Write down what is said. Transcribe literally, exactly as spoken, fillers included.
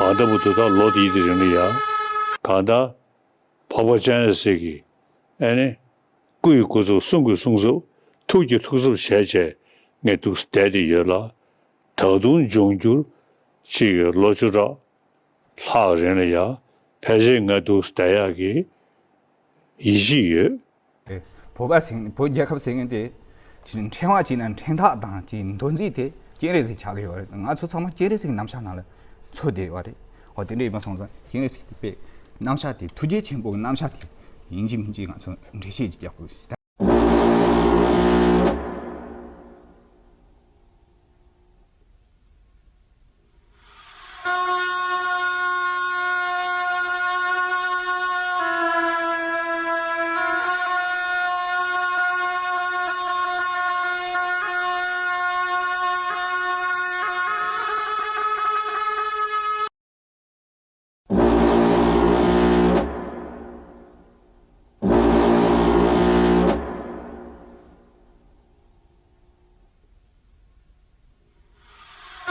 ད་ལྟ་བུ་དུ་ད་ལོ་དེའི་དེ་རིང་ལ་ཡ། གང་ལྟར་འཕགས་པ་སྤྱན་རས་གཟིགས་ཀྱི་ཨ་ནི་སྐུ་ཡི་སྐུ་ཚབ། གསུང་གི་གསུང་ཚབ། ཐུགས་ཀྱི་ཐུགས་ཚབ་བྱས་བྱས་ངས་འདུག་བསྡད་དེ་ཡོད་ལ། ད་དུང་འབྱུང་འགྱུར་ཅིག་ལོ་བཅུ་ཕྲག་ལྷག་རིང་ལ་ཡ་ཕལ་ཆེར་ང་འདུག་བསྡད་ཡག་གི་ཡིད་ཆེས་ཡོད། བོད་པ་ཟེར་བོད་རྒྱལ་ཁབ་ཟེར་མཁན་དེ་ཕྲེང་བ་བྱས་ན་ཕྲེང་ཐག་དང་དེ་མདོ་འཛིན་དེ་སྤྱན་རས་གཟིགས་ཆགས་ཀྱི་ཡོད་རེད། ང་ཚོ་ཚང་མ་སྤྱན་རས་གཟིགས་རྣམ་གཞག་ནང་ལ་འཚོ་བསྡད་ཡོད་རེད། འོ་དེ་འདྲ་ཡིན་པ་སོང་ཙང་སྤྱན་རས་གཟིགས་དེ་དཔེ་རྣམ་གཞག་དེ་ཐུགས་རྗེ་ཆེན་པོའི་རྣམ་གཞག་དེ་ཡིན་གཅིག་མིན་གཅིག་ང་ཚོ་འགྲེལ་བཤད་ཅིག་རྒྱག་དགོས་ཞེས།